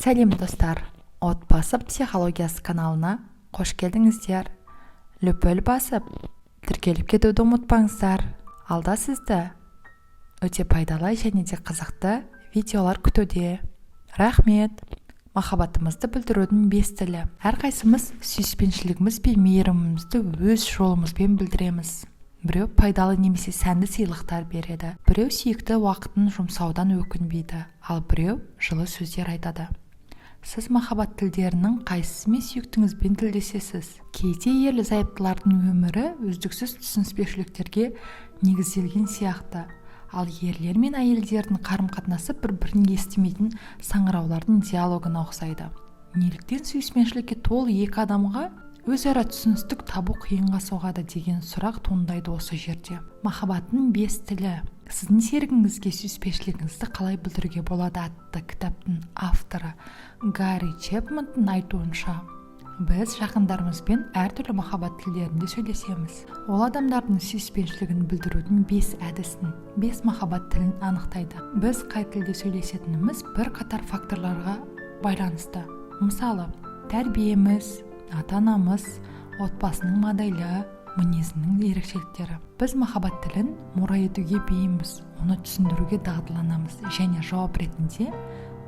Сәлем, достар! Отбасы психологиясы каналына қош келдіңіздер! Лүпіл басып, тіркеліп кетуді ұмытпаңыздар. Алда сізді өте пайдалы және де қызықты видеолар күтуде. Рахмет! Махаббатымызды білдірудің бес тілі. Әрқайсымыз сүйіспеншілігіміз бен мейірімімізді өз жолымызбен білдіреміз. Біреу пайдалы немесе сәнді сыйлықтар береді, біреу сүйікті уақытын жұмсаудан өкінбейді, ал біреу жылы сөздер айтады. Сіз махаббат тілдерінің қайсысымен сүйіктіңізбен тілдесесіз? Кейде ерлі зайыптылардың өмірі үздіксіз түсініспеушіліктерге негізделген сияқты, ал ерлер мен әйелдердің қарым-қатынасы бір-бірін естімейтін саңыраулардың диалогына ұқсайды. Неліктен сүйіспеншілікке толы екі адамға өзара түсіністік табу қиынға соғады деген сұрақ туындайды осы жерде. «Махаббаттың бес тілі: сіздің серігіңізге сүйіспеншілігіңізді қалай білдіруге болады» атты кітаптың авторы Гарри Чепмандың айтуынша, біз жақындарымызбен әртүрлі махаббат тілдерінде сөйлесеміз. Ол адамдардың сүйіспеншілігін білдірудің бес әдісін, бес махаббат тілін анықтайды. Біз қай тілде сөйлесетініміз бірқатар факторларға байланысты, мысалы, тәрбиеміз, ата-анамыз, отбасының моделі, мінезінің ерекшеліктері. Біз махаббат тілін мұра етуге бейімбіз, оны түсіндіруге дағдыланамыз және жауап ретінде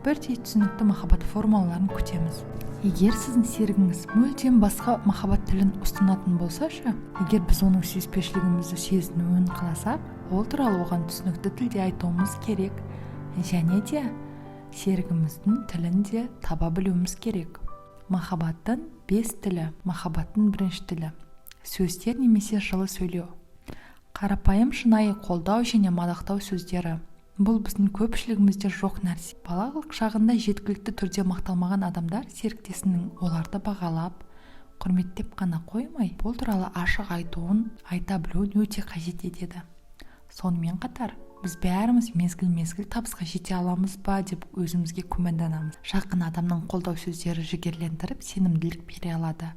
бірдей түсінікті махаббат формаларын күтеміз. Егер сіздің серігіңіз мүлдем басқа махаббат тілін ұстанатын болса ше? Егер біз оның сүйіспеншілігімізді сезінуін қаласақ, ол туралы оған түсінікті тілде айтуымыз керек және де серігіміздің тілін де таба білуіміз керек. Махаббаттың бес тілі. Махаббаттың бірінші тілі – сөздер немесе жылы сөйлеу. Қарапайым, шынайы қолдау және мадақтау сөздері. Бұл біздің көпшілігімізде жоқ нәрсе. Балалық шағында жеткілікті түрде мақталмаған адамдар серіктесінің оларды бағалап, құрметтеп қана қоймай, бұл туралы ашық айтуын, айта білуін өте қажет етеді. Сонымен қатар біз бәріміз мезгіл-мезгіл табысқа жете аламыз ба деп өзімізге күмәнданамыз. Жақын адамның қолдау сөздері жігерлендіріп, сенімділік бере алады,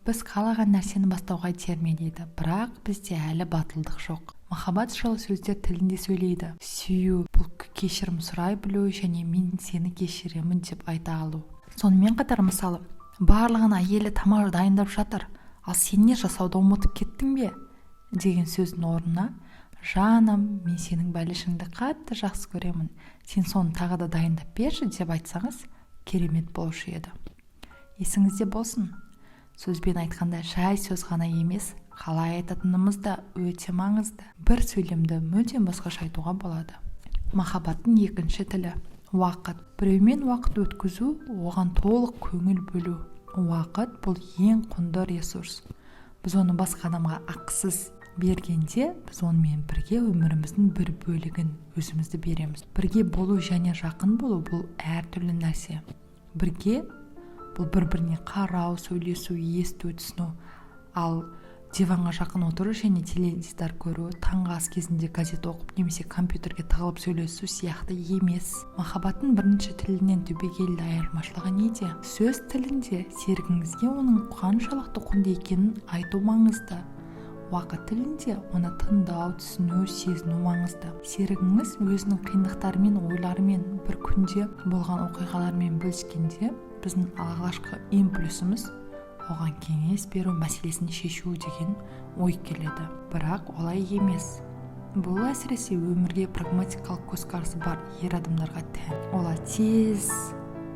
біз қалаған нәрсені бастауға итермелейді, бірақ бізде әлі батылдық жоқ. Махаббат жылы сөздер тілінде сөйлейді. Сүю – бұл кешірім сұрай білу және «мен сені кешіремін» деп айта алу. Сонымен қатар, мысалы, «Барлығын әйелі тамақ дайындап жатыр, ал сен не жасауды ұмытып кеттің бе?» деген сөздің орнына «Жаным, мен сенің бәлішіңді қатты жақсы көремін, сен соны тағы да дайындап берші» деп айтсаңыз, керемет болушы еді. Есіңізде болсын, сөзбен айтқанда жай сөз ғана емес, қалай айтатынымыз да өте маңызды. Бір сөйлемді мүлдем басқаша айтуға болады. Махаббаттың екінші тілі – уақыт. Біреумен уақыт өткізу, оған толық көңіл бөлу. Уақыт – бұл ең құнды ресурс. Біз оны басқа адамға ақысыз бергенде, біз онымен бірге өміріміздің бір бөлігін, өзімізді береміз. Бірге болу және жақын болу – бұл әртүрлі нәрсе. Бірге – бұл бір біріне қарау, сөйлесу, есту, түсіну. Ал диванға жақын отыру және теледидар көру, таңғы ас кезінде газет оқып немесе компьютерге тығылып сөйлесу сияқты емес. Махаббаттың бірінші тілінен түбегейлі айырмашылығы неде? Сөз тілінде серігіңізге оның қаншалықты құнды екенін айту маңызды, уақыт тілінде оны тыңдау, түсіну, сезіну маңызды. Серігіңіз өзінің қиындықтарымен, ойларымен, бір күнде болған оқиғалармен бөліскенде, біздің алғашқы импульсіміз оған кеңес беру, мәселесін шешу деген ой келеді. Бірақ олай емес. Бұл әсіресе өмірге прагматикалық көзқарасы бар ер адамдарға тән. Олар тез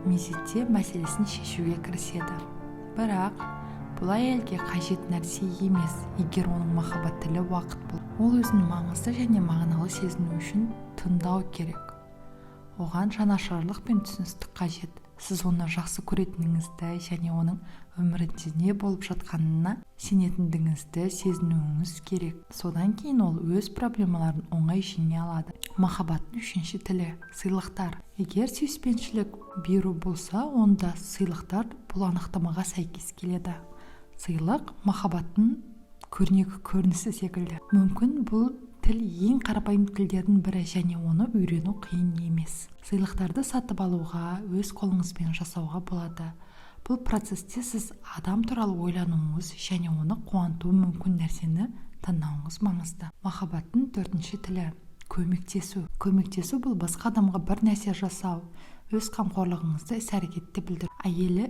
мезетте мәселесін шешуге кіріседі. Бірақ бұл әйелге қажет нәрсе емес. Егер оның махаббат тілі уақыт бол, ол өзін маңызды және мағыналы сезіну үшін тыңдау керек. Оған жанашырлық пен түсіністік қажет. Сіз оны жақсы көретініңізді және оның өмірінде не болып жатқанына сенетіндігіңізді сезінуіңіз керек. Содан кейін ол өз проблемаларын оңай жеңе алады. Махаббаттың үшінші тілі – сыйлықтар. Егер сүйіспеншілік беру болса, онда сыйлықтар бұл анықтамаға сәйкес келеді. Сыйлық – махаббаттың көрнекі көрінісі секілді. Мүмкін, бұл тіл ең қарапайым тілдердің бірі және оны үйрену қиын емес. Сыйлықтарды сатып алуға, өз қолыңызбен жасауға болады. Бұл процесте сіз адам туралы ойлануыңыз және оны қуантуы мүмкін нәрсені таңдауыңыз маңызды. Махаббаттың төртінші тілі – көмектесу. Көмектесу – бұл басқа адамға бір нәрсе жасау, Өз қамқорлығыңызды іс-әрекетте білдіру. Әйелі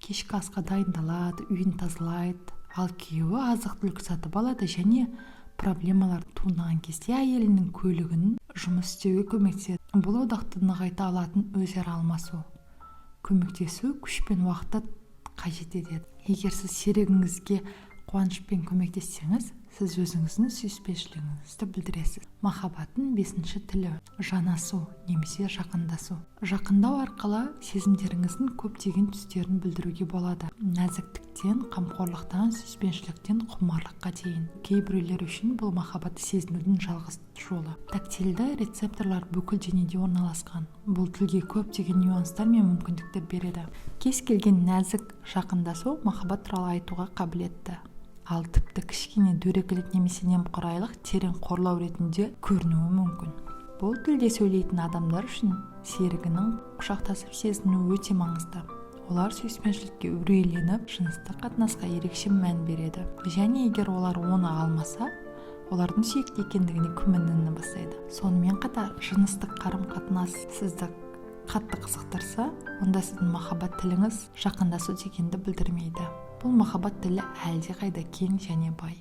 кешкі асқа дайындалады, үйін тазалайды, ал күйеуі азық-түлік сатып алады және проблемалар туындаған кезде әйелінің көлігін жұмыс істеуге көмектеседі. Бұл одақты нығайта алатын өзара алмасу. Көмектесу күш пен уақытты қажет етеді. Егер сіз серігіңізге қуанышпен көмектессеңіз, сіз өзіңіздің сүйіспеншілігіңізді білдіресіз. Махаббаттың бесінші тілі – жанасу немесе жақындасу. Жақындау арқылы сезімдеріңіздің көптеген түстерін білдіруге болады: нәзіктіктен, қамқорлықтан, сүйіспеншіліктен құмарлыққа дейін. Кейбіреулер үшін бұл махаббатты сезінудің жалғыз жолы. Тактильді рецепторлар бүкіл денеде орналасқан. Бұл тілге көптеген нюанстар мен мүмкіндіктер береді. Кез келген нәзік жақындасу махаббат туралы айтуға қабілетті, ал тіпті кішкене дөрекілік немесе немқұрайлық терең қорлау ретінде көрінуі мүмкін. Бұл тілде сөйлейтін адамдар үшін серігінің құшақтасып сезінуі өте маңызды. Олар сүйіспеншілікке үрейленіп, жыныстық қатынасқа ерекше мән береді және егер олар оны алмаса, олардың сүйікті екендігіне күмәндана бастайды. Сонымен қатар, жыныстық қарым-қатынас сізді қатты қызықтырса, онда сіздің махаббат тіліңіз жақындасу дегенді білдірмейді. Бұл махаббат тілі әлдеқайда кең және бай.